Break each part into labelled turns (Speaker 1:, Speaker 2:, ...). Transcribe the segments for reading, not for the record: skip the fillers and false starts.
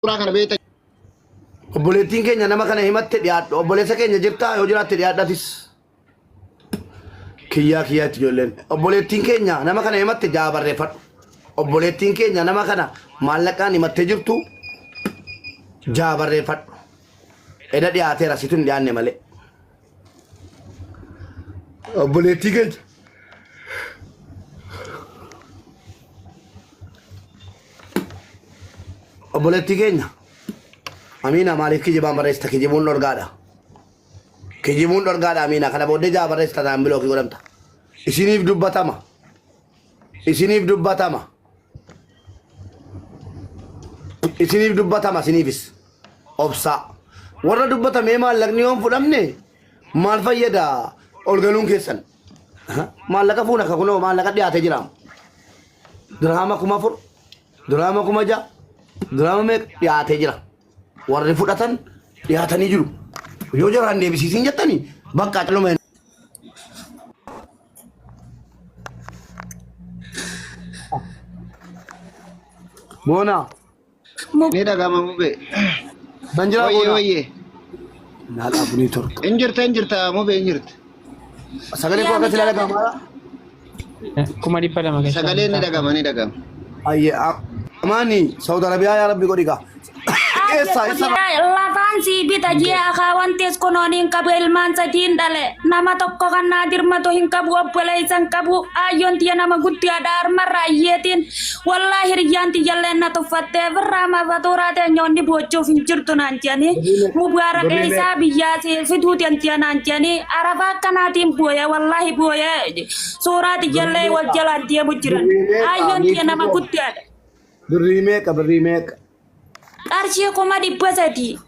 Speaker 1: Suuraa kana beekta.
Speaker 2: Obboleettiin keenya nama kana himatte dhiyaadhu. Obboleessa keenya jirtaa yoo jiraatte dhiyaadhatis. Kiyyaa kiyyaatti ijoolleen. Obboleettiin keenya nama kana himatte jaa barreeffadhu. Obboleettiin keenya nama kana maallaqaan himattee jirtu jaa barreeffadhu. Eda dhiyaateera situ hin dhiyaanne malee. Obboleettii keenya. Obboleettii keenya. Amiina maaliif kijibaan barreessita? Kijibuun dhorgaadha. Kijibuun dhorgaadha Amiina. Kana booddee jaa barreessita ta'an bilookii godhamta. Isiniif dubbatama. Isiniif dubbatama. Isiniif dubbatama isiniifis. Obsaa. Warra dubbatamee maallaqni yoo hin fudhamne maal fayyada ol galuun keessan? Maallaqa fuuna ka kunoo maallaqa dhiyaatee jira. Dirhaama 4000, dirhaama 6000, dirhaama meeqa dhiyaatee jira. Warri fudhatan dhiyaatanii jiru. Yoo jaraan deebisiisiin jettanii bakka caluma. Boonaa.
Speaker 1: Ni dhagama mube.
Speaker 2: Nan jira
Speaker 1: Wayyee
Speaker 2: boona.
Speaker 1: wayyee.
Speaker 2: Naa dhaabuu torba.
Speaker 1: Hin jirta hin jirta mube hin jirta.
Speaker 2: Sagalee koo akka silaa dhaga'amaadha.
Speaker 3: 200,000 keessaa.
Speaker 1: Sagaleen ni dhagama ni dhagama.
Speaker 2: Ayyee amaani Saudi Arabiyaa yaa Rabbi godhi gaa. Eessa eessa
Speaker 4: Lafaan sii bita jee akaawantis kunoon hin qabu ilmaan sadiin dhale nama tokko kan naa dirmatu hin qabu obboleessa hin qabu aayyoon tiyya nama guddaadha harmarra ayyeetiin Wallaahi hiriyyaan tiyyallee na tuffattee firraa mafatuuraa teenyoonni boochuuf hin jirtu naan jedhanii mubaarak
Speaker 2: Birrii
Speaker 4: eessaa biyyaa si fiduu dantiya naan jedhanii arafaa akkanaatiin booya wallaahi booya suuraa tiyyallee wal jalaan deemu jiran
Speaker 2: Birrii meeqa
Speaker 4: aayyoon tiyya nama
Speaker 2: giiftii koo?
Speaker 4: guddaadha.
Speaker 2: Birrii meeqa birrii meeqa?
Speaker 4: Qarshii 300,000.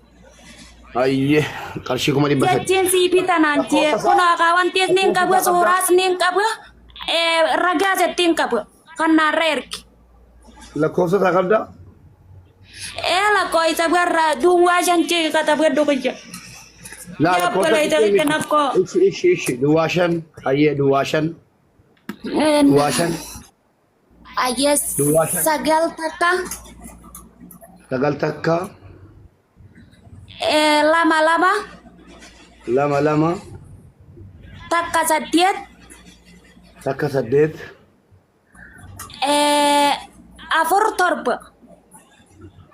Speaker 2: Ayyee qarshii 300,000.
Speaker 4: Jechiin sii bita naan jee kun akaawantiis ni hin qabu suuraas ni hin qabu ragaas itti hin qabu. Kan naarra ergi.
Speaker 2: Lakkoofsa isaa qabdaa?
Speaker 4: Ee lakkoofsa barra duwwaa shan jee katabadhu kiyya.
Speaker 2: Laa
Speaker 4: Yaa
Speaker 2: lakkoofsa
Speaker 4: obboleessa kiyya nakkoo.
Speaker 2: Ishi ishi ishi duwwaa shan ayyee duwwaa shan duwwaa shan
Speaker 4: Ayyee
Speaker 2: duwwaa shan
Speaker 4: sagal takka
Speaker 2: sagal takka
Speaker 4: lama lama
Speaker 2: lama lama
Speaker 4: takka saddeet
Speaker 2: takka saddeet
Speaker 4: Afur torba.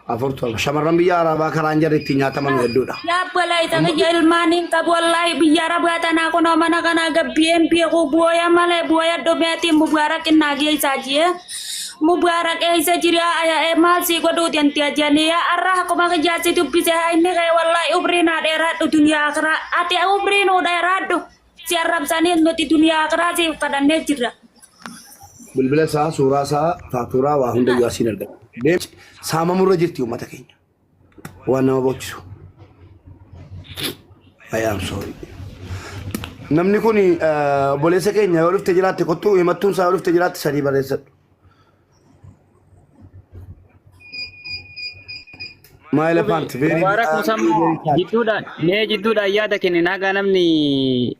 Speaker 2: Afur torba. Shamarran biyya Arabaa karaan jarri ittiin nyaataman hedduudha.
Speaker 4: Yaa obboleessa kiyya ilmaan hin qabu wallaahi biyya Arabaa tanaa kunoo mana kanaa gabbiyeen beeku booya malee booya dhumeetiin mubaarak innaa geessaa jee mubaarak eessa jira maal sii godhuu dantiya jedhanii yaa arra akkuma kiyyaa si dubbise haa inni kee wallaahi umrii naa dheeraadhu duniyaa akiraa ati umrii nuu dheeraadhu. Si arrabsaniis nuti duniyaa akiraa siif kadhannee jirra.
Speaker 2: Bilbila isaa, suuraa isaa, faaturaa waa hundayyuu asiin argata. Deem saamamurra jirti uummata keenya. Waan nama boochisu. I am sorry. Namni kun obboleessa keenya yoo dhufte jiraatte kottuu himattuun isaa yoo dhufte jiraatte sadii barreessadhu. My elephant, very,
Speaker 3: Mubaarak Musammaa
Speaker 2: very sad.
Speaker 3: jidduudhaan mee jidduudhaan yaada kenne nagaa namni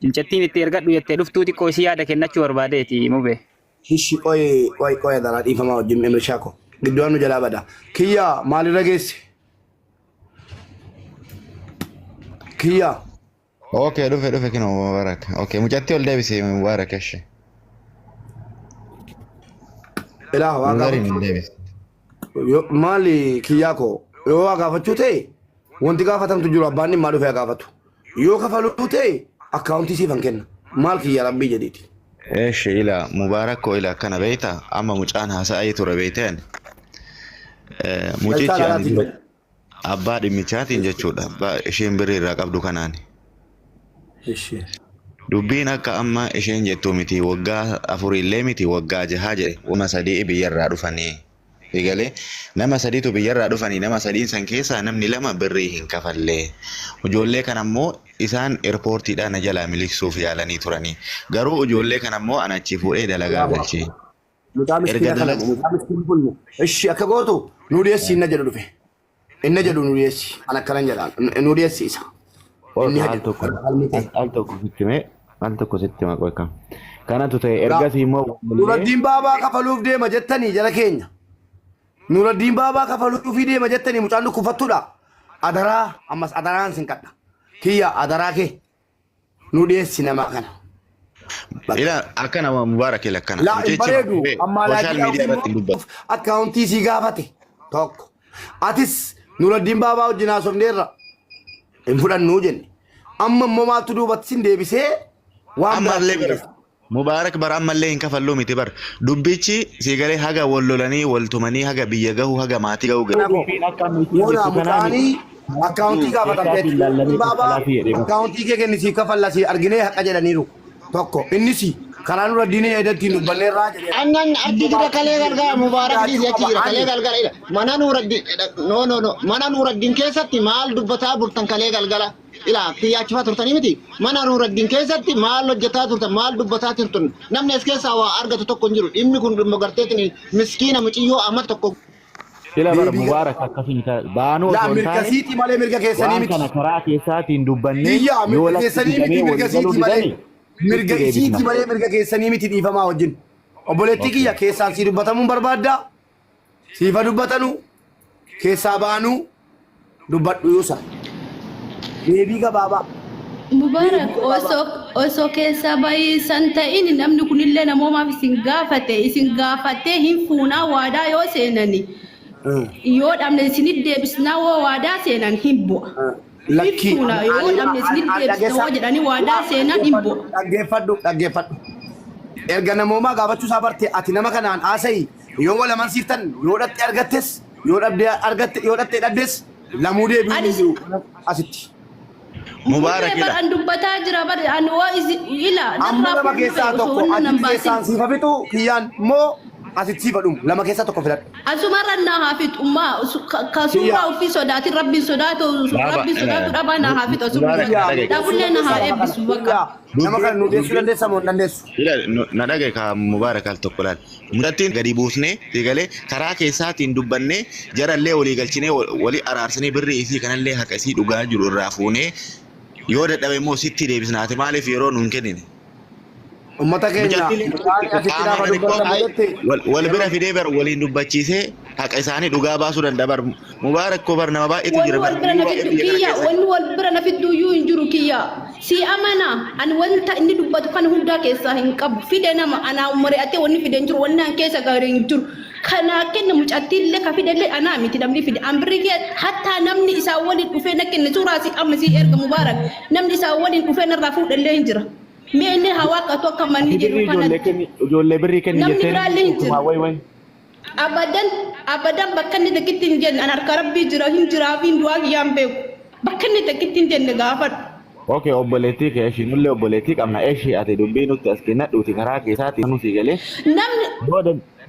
Speaker 3: ilchattiin itti ergadhu jettee dhuftuu xiqqoo isii yaada kennachuu barbaadeeti mube.
Speaker 2: Ishi qoy qoy qoy adaraa dhiifamaa wajjin emrishaa koo. Gidduudhaan nu jalaa bada. Kiyyaa maalirra geesse? Kiyyaa.
Speaker 5: Okay, dhufe dhufe kino Mubarak. Okay, mucatti ol deebisi Mubarak eshi.
Speaker 2: Ilaa waa
Speaker 5: Mubariin
Speaker 2: gaafachuu
Speaker 5: ol deebisi.
Speaker 2: Maali kiyyaa koo yoo waa gaafachuu ta'e wanti gaafatamtu jiru abbaan dhimmaa dhufee haa gaafatu. Yoo kafaluu ta'e akkaawuntii siifan kenna. Maal kiyya rabbii jedhiiti.
Speaker 5: Eshi ila Mubarak koo ila akkana beekta amma mucaan haasa'aa ture beekteen. Mucichi
Speaker 2: Galchaa
Speaker 5: ani
Speaker 2: laalaatiin
Speaker 5: dura Abbaa dhimmichaatiin jechuudha. Abbaa isheen birrii irraa qabdu kanaani.
Speaker 2: Ishi.
Speaker 5: Dubbiin akka amma isheen jettu miti waggaa afurillee miti waggaa jahaa jedhe nama sadii biyyarraa dhufanii. Egalee nama sadiitu biyyarraa dhufanii nama sadiin san keessaa namni lama birrii hin kafallee. Ijoollee kana immoo isaan eerpoortiidhaa na jalaa miliqsuuf yaalanii turanii. Garuu ijoollee kana immoo ana achi fuudhee dalagaa galchee.
Speaker 2: Mucaa
Speaker 5: Erga
Speaker 2: miskiina kana
Speaker 5: dalag
Speaker 2: mucaa miskiin kun ishi akka gootu nu dhiyeessi inna jedhu dhufe. Inna jedhu nu dhiyeessi. An akkanan jedha nu dhiyeessi isa. Inni
Speaker 6: Oka
Speaker 2: ha
Speaker 6: al
Speaker 2: jedhu
Speaker 6: tokko
Speaker 2: qalmii ta'e.
Speaker 6: al tokko sitti hime al tokko sitti hima qoy kam. Kanatu ta'e ergasii immoo wallee
Speaker 2: Nuraddiin baabaa kafaluuf deema jettanii jara keenya. Nuraddiin Baabaa kafaluufii deema jettanii mucaan dhukkufattuudha. Adaraa ammas adaraan sin kadha. Kiyya adaraa kee nu dhiyeessi nama kana.
Speaker 5: Ila akkana Mubaarak ila akkana.
Speaker 2: Laa hin
Speaker 5: Mucichi
Speaker 2: bareedu ammaa
Speaker 5: sooshaal
Speaker 2: laayikii
Speaker 5: miidiyaa irratti hin dubbatu.
Speaker 2: akkaawuntii sii gaafate tokko. Atis Nuraddiin Baabaa wajjin haasofneerra hin fudhannuu jenne. Amma immoo maaltu duubatti sin deebisee waan
Speaker 5: Ammallee
Speaker 2: biraatti
Speaker 5: bara Mubaarak bara ammallee hin kafalluu miti bar. Dubbichi sii galee haga wal lolanii wal tumanii haga biyya gahu haga maatii gahu gahu.
Speaker 6: Dubbiin akka amma isiin
Speaker 2: Yoona
Speaker 6: jettu kanaa miti.
Speaker 2: mucaanii akkaawuntii gaafatamteetti.
Speaker 6: Keessaatiin laallamee
Speaker 2: Baabaa
Speaker 6: kaffalaafii jedhee bara.
Speaker 2: akkaawuntii kee kenni siif kafalla si arginee haqa jedhaniiru. Tokko innis karaa nurra diinee eedattiin dubbanneerraa jedheera.
Speaker 1: Annan achi jira kalee galgala Mubaarak dhiisi achi jira kalee galgala ila mana Nuuraddin no no no mana Nuuraddin keessatti maal dubbataa bultan kalee galgala ila kiyyaachifaa turtanii miti mana Nuuraddin keessatti maal hojjetaa turtan maal dubbataa turtan namni as keessaa waa argatu tokko hin jiru dhimmi kun dhimma garteetiin miskiina muciyyoo amma tokko
Speaker 6: Ila bara
Speaker 2: Deebii
Speaker 6: Mubaarak akkasii baanuu
Speaker 2: Laa
Speaker 6: osoo hin
Speaker 2: mirga
Speaker 6: taane
Speaker 2: siitii malee mirga keessanii
Speaker 6: waan
Speaker 2: miti.
Speaker 6: kana karaa keessaatiin dubbannee
Speaker 2: Biyya
Speaker 6: yoo
Speaker 2: mirga
Speaker 6: lafti
Speaker 2: keessanii miti
Speaker 6: didamee
Speaker 2: mirga
Speaker 6: walii galuu
Speaker 2: siitii malee.
Speaker 6: didani itti
Speaker 2: Mirga
Speaker 6: deebisna.
Speaker 2: isiitii malee mirga keessanii miti dhiifamaa wajjin. Obboleettii
Speaker 6: Okay.
Speaker 2: kiyya keessaan sii dubbatamuun barbaaddaa. Siifa dubbatanu keessaa baanuu dubbadhu yuusa. Deebii gabaabaa.
Speaker 7: Mubaarak osoo osoo keessaa bahiisan ta'in namni kunillee namoomaaf isin gaafate isin gaafatee hin fuunaa waadaa yoo seenani yoo dhabne isinit deebisnaa woo waadaa seenan hin bu'a. Hin
Speaker 2: Lakkii
Speaker 7: fuuna yoo dhabne isinit deebisna woo jedhanii waadaa seenan hin bu'a.
Speaker 2: Dhaggeeffadhu dhaggeeffadhu. Erga namoomaa gaafachuu isaa barte ati nama kanaan haasa'i yoo wal amansiiftan yoo dhatte argattes yoo dhabde argatte yoo dhatte dhabdes lamuu deebi'uun hin
Speaker 7: Anis
Speaker 2: jiru asitti.
Speaker 5: Mubaarak
Speaker 7: Mubee
Speaker 5: ila.
Speaker 7: bar an dubbataa jira bar an waa isi ila
Speaker 2: Amma
Speaker 7: narraa
Speaker 2: lama
Speaker 7: fuudhu
Speaker 2: keessaa
Speaker 7: fedhu osoo
Speaker 2: tokko
Speaker 7: humna nan
Speaker 2: asitti keessaan
Speaker 7: baasin.
Speaker 2: siifa fixu kiyyaan moo asitti siifa dhumu lama keessaa tokko filadhu.
Speaker 7: Asumarra naa haa fixu ummaa ka
Speaker 2: Kiyya
Speaker 7: suuraa ofii sodaatin rabbiin sodaatu
Speaker 5: Baaba
Speaker 7: rabbiin sodaatu dhabaa naa haa fixu asuma
Speaker 5: Mubaarak
Speaker 2: kiyya
Speaker 5: na dhagaye.
Speaker 7: dhabullee na haa
Speaker 2: nama kana
Speaker 7: eebbisu bakka.
Speaker 2: kiyya nama kana nu
Speaker 5: Dubbiin
Speaker 2: deessuu
Speaker 5: dubbiin
Speaker 2: dandeessa moo hin dandeessu?
Speaker 5: ila na dhagaye ka Mubaarak al tokko laal. Mucattiin gadi buusnee eegalee karaa keessaatiin dubbannee jarallee walii galchinee walii araarsinee birrii isii kanallee haqa isii dhugaa jiru irraa fuunee yoo dadhabe immoo sitti deebisnaati maaliif yeroo nuun kennine.
Speaker 2: Uummata keenya
Speaker 5: Mucattiin
Speaker 2: mucaan asitti
Speaker 5: qaama
Speaker 2: gaafa
Speaker 5: kan ikkoo
Speaker 2: dubbatamu jette
Speaker 5: wal bira fidee bar waliin dubbachiisee haqa isaanii dhugaa baasuu danda'a bar Mubaarak koo bar nama baay'eetu
Speaker 7: Wanni
Speaker 5: jira bar
Speaker 7: wal bira na
Speaker 5: nama baay'ee
Speaker 7: fiddu
Speaker 5: biyya kana
Speaker 7: kiyya
Speaker 5: keessa.
Speaker 7: wanni wal bira na fiddu iyyuu hin jiru kiyya si amana ani wanta inni dubbatu kana hundaa keessaa hin qabu fide nama anaa mari'atee wanni fide hin jiru wanni an keessa gaarii hin jiru kanaa kenna mucattiillee ka fidellee anaa miti namni fide an birrii kiyya hattaa namni isaan waliin dhufee na kenne suuraa si amma si erga Mubaarak namni isaan waliin dhufee narraa fuudhellee hin jira mee inni haa waaqatu akka manni
Speaker 6: Ati
Speaker 7: jedhu
Speaker 6: birrii ijoollee
Speaker 7: kanatti
Speaker 6: kenni ijoollee birrii kenni
Speaker 7: namni
Speaker 6: jetteen
Speaker 7: biraallee hin jiru.
Speaker 6: ofumaa wayi wayi.
Speaker 7: Abadan abadan bakka inni takkitti hin jenne an harka rabbii jira hin jiraa fi hin du'aa kiyyaa hin beeku. Bakka inni takkitti hin jenne gaafadhu.
Speaker 6: Okay obboleettii kee eshii nullee obboleettii qabna eshii ati dubbii nutti as kennadhuuti karaa keessaatiin nu sii galee
Speaker 7: Namni
Speaker 6: yoo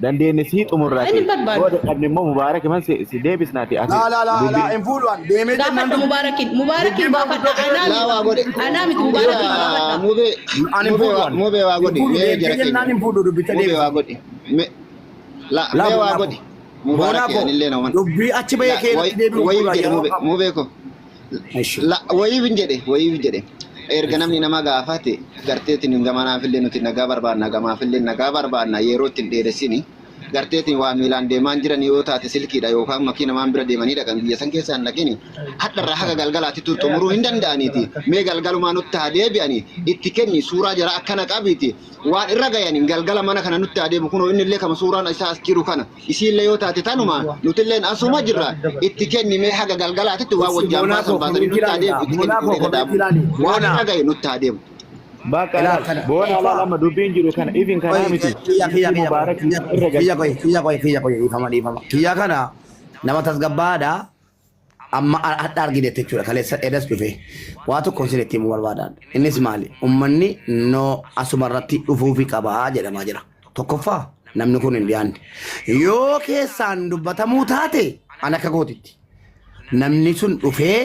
Speaker 6: dandeenye sii
Speaker 7: inni
Speaker 6: xumurraati
Speaker 7: hin
Speaker 6: yoo
Speaker 7: barbaadu.
Speaker 6: dadhabne immoo Mubaarak man si deebisnaati ati
Speaker 2: Laa laa laa laa
Speaker 6: dubbii
Speaker 2: hin fuudhu an deemee jennaan
Speaker 7: Gaafadha
Speaker 2: dubbi
Speaker 7: Mubaarakin. Mubaarakin
Speaker 2: dubbii
Speaker 7: gaafadha.
Speaker 2: maanguddoo
Speaker 7: Anaa
Speaker 1: laa waa
Speaker 7: miti.
Speaker 1: godhe
Speaker 7: Anaa miti
Speaker 1: ila
Speaker 7: Mubaarakin gaafadha.
Speaker 1: mubee
Speaker 2: An hin
Speaker 1: mubee
Speaker 2: fuudhu
Speaker 1: waa
Speaker 2: an
Speaker 1: mubee waa
Speaker 2: hin
Speaker 1: godhi
Speaker 2: fuudhu
Speaker 1: mee
Speaker 2: deemtee
Speaker 1: jara
Speaker 2: jennaan
Speaker 1: keenya
Speaker 2: hin fuudhu dubbicha
Speaker 1: mubee
Speaker 2: deebisa.
Speaker 1: waa godhi me la
Speaker 2: Laa
Speaker 1: mee waa
Speaker 2: boonaa koo
Speaker 1: godhi
Speaker 2: boonaa
Speaker 1: Mubaarak
Speaker 2: koo
Speaker 1: anillee nama
Speaker 2: dubbii achi bahee
Speaker 1: la
Speaker 2: kee irratti deebi'u hin
Speaker 1: wayiif
Speaker 2: fuudhu
Speaker 1: jedhe
Speaker 2: yeroo
Speaker 1: mubee
Speaker 2: qabu.
Speaker 1: mubee ko
Speaker 2: Ishi.
Speaker 1: la wayiif hin jedhe wayiif jedhe erga namni nama gaafate garteetiin gamanaafillee nuti nagaa barbaanna gamaafillee nagaa barbaanna yeroo ittiin dheeressini garteetiin waa miilaan deemaan jiran yoo taate silkiidha yookaan makiinamaan bira deemanii dhaqan biyya san keessaa hin dhaqini hadharraa haga galgalaatti xumuruu hin danda'aniiti mee galgalumaa nutti haa deebi'ani itti kenni suuraa jara akkana qabiiti waan irra gayaniin galgala mana kana nutti haa deebi'u kunoo inni illee kama suuraan isaa as jiru kana isiillee yoo taate tanuma nutilleen asuma jirra itti kenni mee haga galgalaatitti waan
Speaker 2: Issi
Speaker 1: wajjaan
Speaker 2: boonaa
Speaker 1: baasan
Speaker 2: koo
Speaker 1: baasanii
Speaker 2: komiitii
Speaker 1: nutti haa
Speaker 2: ilaali
Speaker 1: deebi'u itti kenni
Speaker 2: boonaa koo
Speaker 1: fuudhee
Speaker 2: komiitii
Speaker 1: gadaabu
Speaker 2: ilaali
Speaker 1: waan
Speaker 2: boonaa
Speaker 1: irra gaye nutti haa deemu.
Speaker 6: Bakka
Speaker 2: ilaal
Speaker 6: laal
Speaker 2: kana
Speaker 6: boona laal amma dubbiin jiru kana ifin kanaa
Speaker 2: Qoy
Speaker 6: miti
Speaker 2: kiyya kiyya
Speaker 6: dubbii
Speaker 2: kiyya qoy
Speaker 6: Mubaarak
Speaker 2: kiyya
Speaker 6: irra
Speaker 2: kiyya
Speaker 6: galche.
Speaker 2: qoy kiyya qoy kiyya qoy dhiifama dhiifama kiyya kana nama tasgabbaadha amma hadha argite jechuudha kaleessa edas dhufe waa tokko isin itti himuu barbaadaan innis maali ummanni noo asuma irratti dhufuufi qabaa jedhamaa jira tokkoffaa namni kun hin dhiyaanne yoo keessaan dubbatamuu taate an akka kootitti namni sun dhufee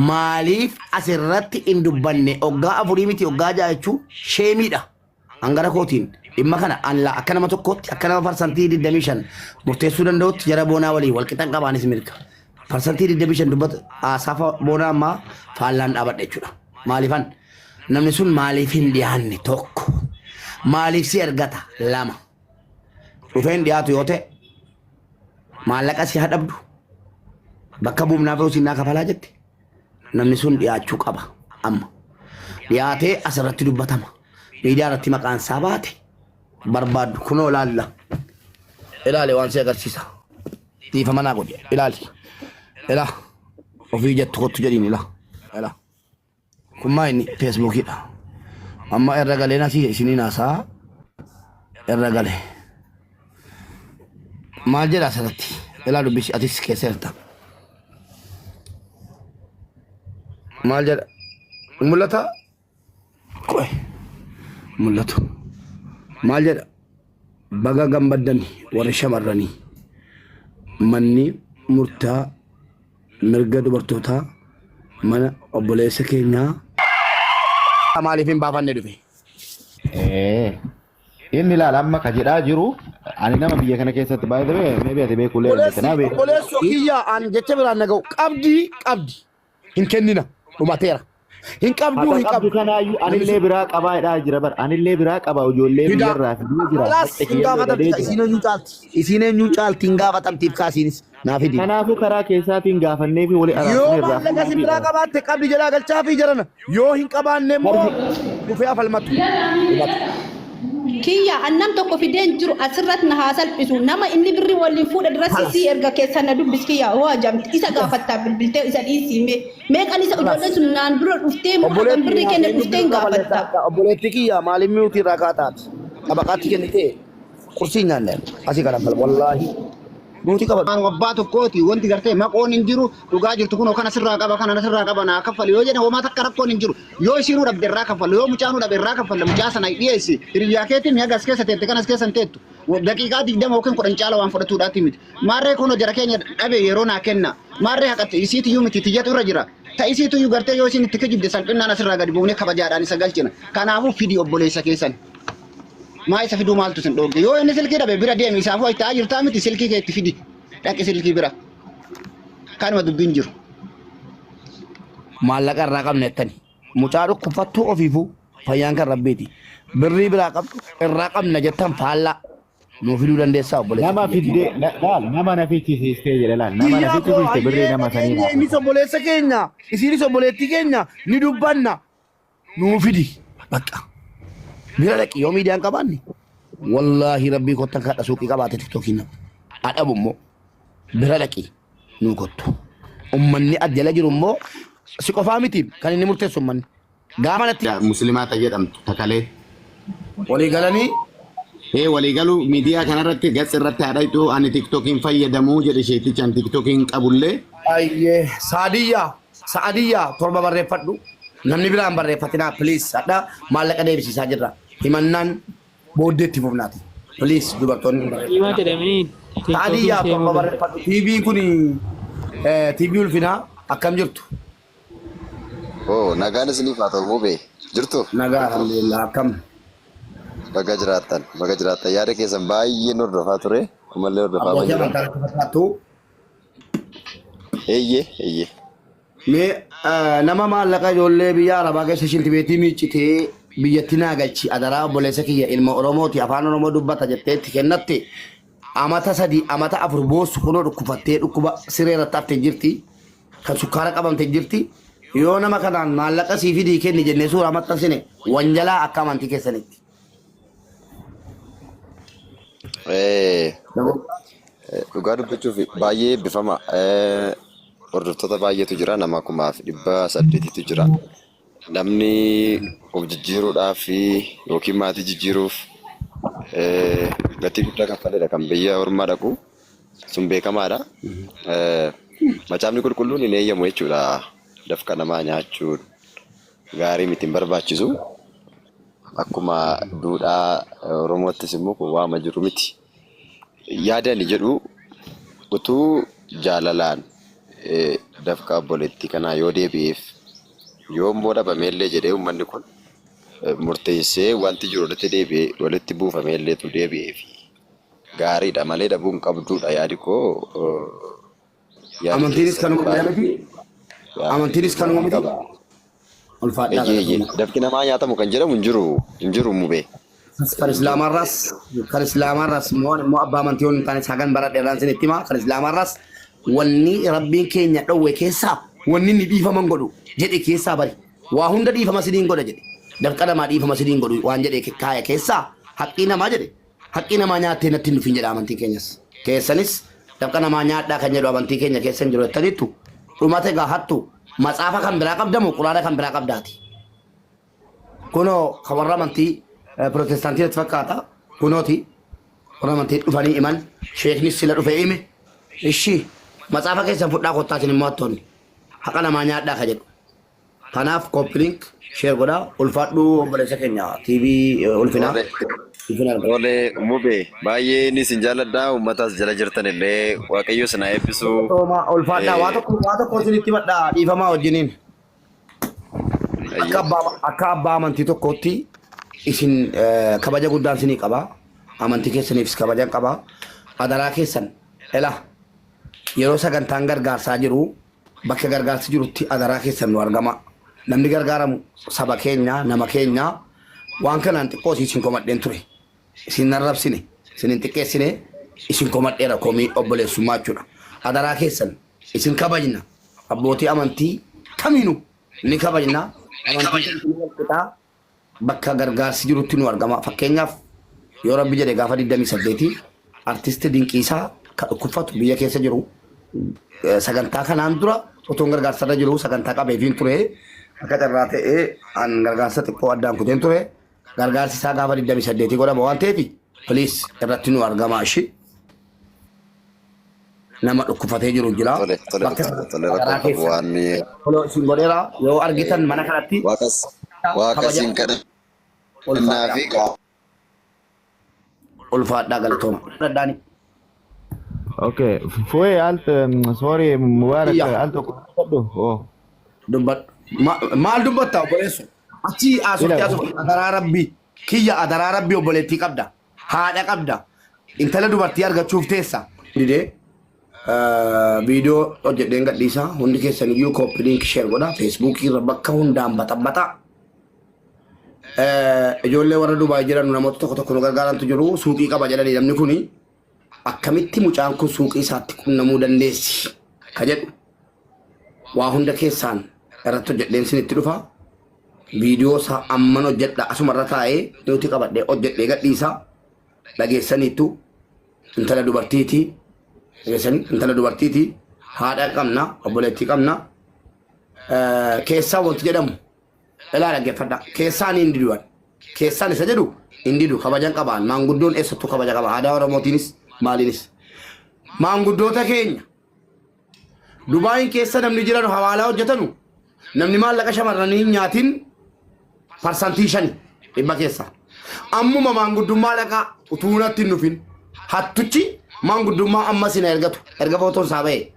Speaker 2: maaliif asirratti hin dubbanne oggaa afurii miti oggaa ja'a jechuun sheemiidha. Hangara kootiin dhimma kana an laa akka nama tokkootti akka nama parsantii 25 murteessuu danda'utti jara boonaa waliin wal qixan qabaanis mirga. Parsantii 25 dubbata haasaa boonaa ammaa faallaan dhaabadha jechuudha. Maaliifan namni sun maaliif hin dhiyaanne tokko maaliif si ergata lama dhufee hin dhiyaatu yoo ta'e Maallaqa si hadhabdu. Bakka buufnaaf yoo siinaa kafalaa jette. Namni sun dhiyaachuu qaba amma. Dhiyaatee asirratti dubbatama. Miidiyaa irratti maqaan isaa baate barbaaddu kunoo ilaalla. Ilaali waan si agarsiisa. Dhiifama naa godhi. Ilaali. Ilaa. Ofii jettu kottu jedhiin ilaa. Ilaa. Kun maa inni feesbuukiidha. Amma irra galeen asii isiniin haasaa irra gale. Maal jedha asirratti? Ilaa dubbisi atis keessa jirta. Maal jedha? Mul'ata? Qoy. Mul'atu. Maal jedha? Baga gammaddani warri shamarranii. Manni murtaa mirga dubartootaa mana obboleessa keenyaa maaliif hin baafanne dhufe?
Speaker 6: Ee. Inni ilaala amma ka jedhaa jiru ani nama biyya kana keessatti baay'ee ta'e maybe ati beekullee
Speaker 2: Obboleessi
Speaker 6: dandeetta. Naa
Speaker 2: obboleessoo kiyyaa an jecha biraan naga'u qabdii qabdi hin kennina dhumateera. Hin qabduu
Speaker 6: Haqa
Speaker 2: hin
Speaker 6: qabdu
Speaker 2: qabdu.
Speaker 6: kanaayyuu anillee biraa qabaa jedhaa jira bar anillee biraa qaba ijoollee
Speaker 2: Fidaa.
Speaker 6: biyyarraa fidee jira.
Speaker 2: Kalaas
Speaker 6: Haqa
Speaker 2: hin
Speaker 6: kiyyallee
Speaker 2: gaafatamti
Speaker 6: gadee
Speaker 2: ka
Speaker 6: jira.
Speaker 2: isiin eenyuun caalti. Isiin eenyuun caalti hin gaafatamtiif kaasiinis naa fidi.
Speaker 6: Kanaafuu karaa keessaatiin gaafannee fi walii
Speaker 2: Yoo
Speaker 6: araarsinee irraa
Speaker 2: maallaqa si biraa
Speaker 6: fuudhuufiidha.
Speaker 2: qabaatte qabdi jedhaa galchaa fi jarana. Yoo hin qabaanne immoo dhufee afalmatu. Dhumatu.
Speaker 7: Kiyya an nam tokko fidee hin jiru asirratti na haa salphisu nama inni birri waliin fuudha dirratti sii erga keessan na dubbis kiyya hoo ajamti isa gaafattaa bilbiltee isa dhiisii mee meeqan isa ijoolleen sun naan dura dhuftee moo hagam
Speaker 2: Obboleettii
Speaker 7: birri kenne dhuftee hin gaafatta.
Speaker 2: Obboleettii kiyya maaliif miutii irraa kaataati? Xabaqaatti kennitee qursii hin nyaanne asii kana fal wallaahi nuuti qabadhu.
Speaker 1: Waan abbaa tokkooti wanti gartee maqoon hin jiru dhugaa jirtu kunoo kana sirraa qaba kana sirraa qaba naa kaffali yoo jedhan homaa takka rakkoon hin jiru yoo isiinuu dhabde irraa kaffalu yoo mucaanuu dhabe irraa kaffalla mucaa sana dhiyeessi hiriyyaa keetiin mi'a gas keessa teette kanas keessa hin teettu daqiiqaa 20 yookiin 10 caala waan fudhatuudhaati miti maarree kunoo jara keenya dhabe yeroo naa kenna maarree haqatti isiitiyyuu miti tiyyatu irra jira ta isiitiyyuu gartee yoo isiin itti kijibde salphinnaan asirraa gadi buufnee kabajaadhaan isa galchina kanaafuu fidi obboleessa keessan. Maa isa fiduu maaltu sin dhoogge? Yoo inni silkii dhabe bira deemi isaafuu achi taa'aa jirtaa miti silkii kee itti fidi. Dhaqi silkii bira. Kanuma dubbiin jiru.
Speaker 2: Maallaqa irraa qabna jettani. Mucaa dhukkubfattuu ofiifuu fayyaan kan rabbiiti. Birrii biraa qabdu irraa qabna jettan faallaa. Nuu fiduu dandeessaa obboleessa
Speaker 6: Nama
Speaker 2: kiyya.
Speaker 6: fiddee laal nama na fichisiistee jedhe laal nama na
Speaker 2: Kiyyaa koo
Speaker 6: fichisiiste birrii
Speaker 2: hayyee
Speaker 6: nama sanii
Speaker 2: dhageenye
Speaker 6: naaf
Speaker 2: innis obboleessa keenya isiinis obboleettii keenya ni dubbanna. Nuu fidi bakka. Bira dhaqi yoo miidiyaan qabaanne. Wallaahi rabbii kottan kadha suuqii qabaate tiktookiin nama. Adhabu immoo bira dhaqi nuu kottu. Ummanni as jala jiru immoo si qofaa miti kan inni murteessu ummanni. Gaafa natti
Speaker 8: Muslimaa ta jedhamtu takalee.
Speaker 2: walii galanii
Speaker 8: Ee waliigaluu miidiyaa kanarratti gatsi irratti haadha hidhuu ani tiktookiin fayyadamuu jedhe sheetichi ani tiktookiin qabullee.
Speaker 2: Ayyee Saadiyyaa Sa'adiyyaa 7 barreeffadhu namni biraa hin barreeffatinaa please hadha maallaqa deebisiisaa jirra himannaan booddee itti fufnaati please dubartoonni hin
Speaker 9: Dhiimaa
Speaker 2: barreeffatinaa.
Speaker 9: jedhamanii tiktookiin
Speaker 2: Sa'adiyyaa
Speaker 9: seenuu
Speaker 2: 7
Speaker 9: danda'u.
Speaker 2: barreeffadhu TV kun TV ulfinaa akkam jirtu
Speaker 10: Oh, nagaan isiniif haa ta'u mubee. Jirtu?
Speaker 2: Nagaa alhamdulillah akkam
Speaker 10: Baga jiraattan, baga jiraattan. Yaada keessan baay'een hordofaa ture. Ammallee hordofaa
Speaker 2: abbootii
Speaker 10: jira.
Speaker 2: amantaa natti fakkaattu.
Speaker 10: Eeyyee, eeyyee.
Speaker 2: Mee nama maallaqa ijoollee biyya Arabaa keessa shintibeetii miiccitee biyyatti naa galchi adaraa obboleessa kiyya ilma Oromooti afaan Oromoo dubbata jettee itti kennatte amata 3 amata 4 boossu kunoo dhukkufattee dhukkuba siree irratti haftee jirti kan sukkaara qabamte jirti yoo nama kanaan maallaqa sii fidii kenni jennee suuraa maxxansine wanjalaa akka amantii keessanitti.
Speaker 10: Eh, Dhugaa dubbachuuf baay'ee eebbifama. Hordoftoota baay'eetu jira. Nama 1800tu jira. Namni of jijjiiruudhaaf yookiin maatii jijjiiruuf gatii guddaa kaffaledha kan biyya ormaa dhaqu. Sun beekamaadha. Macaafni qulqulluun hin eeyyamu jechuudha. Dafqa namaa nyaachuun gaarii miti hin barbaachisu. Akkuma duudhaa Oromoottis immoo kun waama jiru miti. Yaada ani jedhu utuu jaalalaan dafqa obboleettii kanaa yoo deebi'eef yoo immoo dhabameellee jedhee uummanni kun murteessee wanti jiru walitti deebi'ee walitti buufameellee utuu deebi'eef gaariidha malee dhabuu hin qabduudha yaadi koo yaadi
Speaker 2: Amantiinis
Speaker 10: keessan
Speaker 2: kanuma
Speaker 10: baay'ee
Speaker 2: miti. Amantiinis kanuma miti. Ulfaadhaa
Speaker 10: Eeyyee eeyyee
Speaker 2: galatoomaa.
Speaker 10: dafqi namaa nyaatamu kan jedhamu hin jiru hin jiru mubee.
Speaker 2: Kan Islaamaarraas kan Islaamaarraas immoo immoo abbaa amantii yoo hin taane sagan baradhe irraan isinitti hima. Kan Islaamaarraas wanni Rabbiin keenya dhowwe keessaa wanni inni dhiifama hin godhu jedhe keessaa bari. Waa hunda dhiifama isiniin godha jedhe. Dafqa namaa dhiifama isiniin godhu waan jedhe kaaya keessaa haqqii namaa jedhe. Haqqii namaa nyaattee natti hin dhufin jedha amantiin keenyas. Keessanis dafqa namaa nyaadhaa kan jedhu amantii keenya keessa hin jiru jettaniittu. Dhumate gaa hattu matsaafa kan biraa qabda moo quraana kan biraa qabdaati? Kunoo kan warra amantii pirootestaantii natti fakkaata. Kunooti warra amantii dhufanii himan sheeknis sila dhufee hime. Ishii matsaafa keessan fudhaa kottaa isin immoo hattoonni. Haqa namaa nyaadhaa ka jedhu. Kanaaf copy link share godhaa ulfaadhu obboleessa keenya TV ulfinaa
Speaker 10: Tole,
Speaker 2: ulfina argadhu.
Speaker 10: tole mube baay'ee ni isin jaalladha uummataas jala jirtan illee waaqayyo isin haa eebbisu.
Speaker 2: Tooma ulfaadhaa waa
Speaker 10: Eh,
Speaker 2: tokko waa tokko isinitti himadhaa dhiifamaa wajjiniin. Akka
Speaker 10: Ayyee.
Speaker 2: abbaa akka abbaa amantii tokkootti isin kabaja guddaan isinii qaba. Amantii keessaniifis kabajan qaba. Adaraa keessan ela yeroo sagantaan gargaarsaa jiru Bakka gargaarsi jirutti adaraa keessan nu argamaa. Namni gargaaramu saba keenya, nama keenya. Waan kanaan xiqqoo isin komadheen ture. Isin hin arrabsine, isin hin xiqqeessine, isin komadheera komii obboleessummaa jechuudha. Adaraa keessan isin kabajna. Abbootii amantii kamiinuu ni kabajna. Amantiin keenya wal qixaa. Bakka gargaarsi jirutti nu argama. Fakkeenyaaf yoo Rabbi jedhe gaafa 28 artisti Dinqiisaa ka dhukkubfatu biyya keessa jiru sagantaa kanaan dura otoon gargaarsarra jiru sagantaa qabeefiin ture. Akka carraa ta'ee an gargaarsa xiqqoo addaan kuteen ture. Gargaarsi isaa gaafa 28 godhama waan ta'eef please irratti nu argama ishi. Nama dhukkufatee jiru jira.
Speaker 10: Tole, tole,
Speaker 2: Bakka
Speaker 10: tole, tole,
Speaker 2: garaa
Speaker 10: rakkoon qabu
Speaker 2: keessa.
Speaker 10: waan
Speaker 2: Follow isin godheera yoo argitan mana kanatti
Speaker 10: waaqas waaqa
Speaker 2: kabaja
Speaker 10: isin kadhannaa
Speaker 2: ulfaadhaa
Speaker 10: fi
Speaker 2: ulfaadhaa galatooma. Dadhaani.
Speaker 6: Okay, fu'ee al sorry Mubarak
Speaker 2: Iyya.
Speaker 6: al tokko dubbadhu. Oh.
Speaker 2: Dubbadhu. Maal dubbatta obboleessu? Achi haasofte
Speaker 6: Ila
Speaker 2: haasofte adaraa rabbii kiyya adaraa rabbii obboleettii qabda. Haadha qabda. Intala dubartii argachuuf teessa. Didee viidiyoo hojjedheen gadhiisa. Hundi keessan iyyuu copy link share godha. Feesbuukii irra bakka hundaan baxaxbaxa. Ijoollee warra Dubaay jiran namoota tokko tokko nu gargaarantu jiru. Suuqii qaba jedhanii namni kuni akkamitti mucaan kun suuqii isaatti qunnamuu dandeessi ka jedhu waa hunda keessaan irratti hojjedheen sinitti dhufa. Viidiyoo isaa amman hojjedha asumarra taa'ee nuti qabadhee hojjedhee gadhiisa. Dhageessaniittu intala dubartiiti. Dhageessanii intala dubartiiti. Haadha qabna obboleettii qabna. Keessaa wanti jedhamu ilaa dhaggeeffadha. Keessaan hin diduwan. Keessaan isa jedhu hin didu kabajan qabaan maanguddoon eessattuu kabaja qaba aadaa Oromootiinis maaliinis. Maanguddoota keenya Dubaayin keessa namni jiran hawaalaa hojjetanu namni maallaqa shamarranii hin nyaatin parsantii shani dhibba keessa. Ammuma maanguddummaa dhaqaa utuu natti hin dhufin hattuchi maanguddummaa amma sin ergatu erga footoon isaa ba'e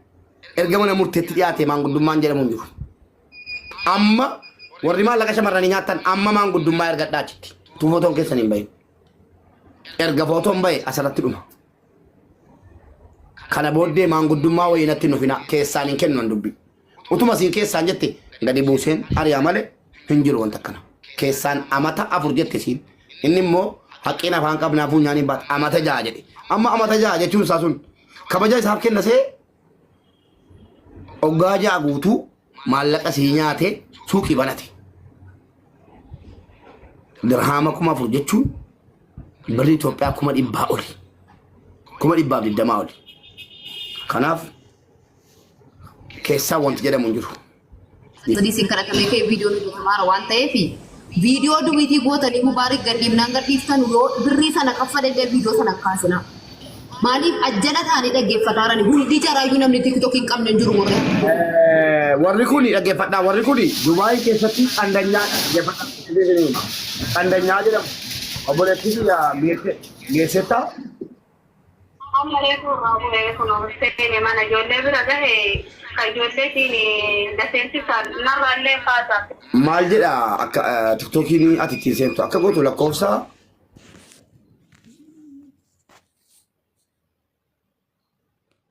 Speaker 2: erga mana murteetti dhiyaate maanguddummaan jedhamu hin jiru. Amma warri maallaqa shamarranii nyaattan amma maanguddummaa ergadhaa achitti utuu footoon keessan hin bahin. Erga footoon ba'e asirratti dhuma. Kana booddee maanguddummaa wayii natti hin dhufinaa. Keessaan hin kennu an dubbii. Utuma siin keessaan jette gadi buuseen ari'a malee hin jiru wanta akkana. Keessaan amata 4 jette siin. Inni immoo haqqiin afaan qabnaa funyaan hin baat amata 6 jedhe. Amma amata 6 jechuun isaa sun kabaja isaaf kenna see oggaa 6 guutuu maallaqa sii nyaate suuqii banate. Dirhaama 4000 jechuun birrii Itoophiyaa 100,000 oli. 120,000 oli. Kanaaf keessaa wanti jedhamu hin jiru.
Speaker 9: Sadii isin kadhatamee ka'e viidiyoon hojjetamaara waan ta'eef viidiyoo dubiitii gootanii mubaarik gadhiifnaan gadhiiftan yoo birrii sana kaffalellee viidiyoo sana hin kaasinaa. Maaliif ajjala ta'anii dhaggeeffataarani hundi jaraayyuu namni tiktok hin qabne hin jiru warri.
Speaker 2: Warri kuni dhaggeeffadhaa warri kuni Dubaay keessatti qandanyaadha dhaggeeffadhaa. Qandanyaa jedhamu. Obboleettii kiyya geessetta.
Speaker 11: Amma reefu irraa bu'ee kunoo seene mana ijoollee bira gahe ka ijoolleetiin na seensisa narraallee kaasa.
Speaker 2: Maal jedha akka tiktookiin ati ittiin seentu akka gootu lakkoofsa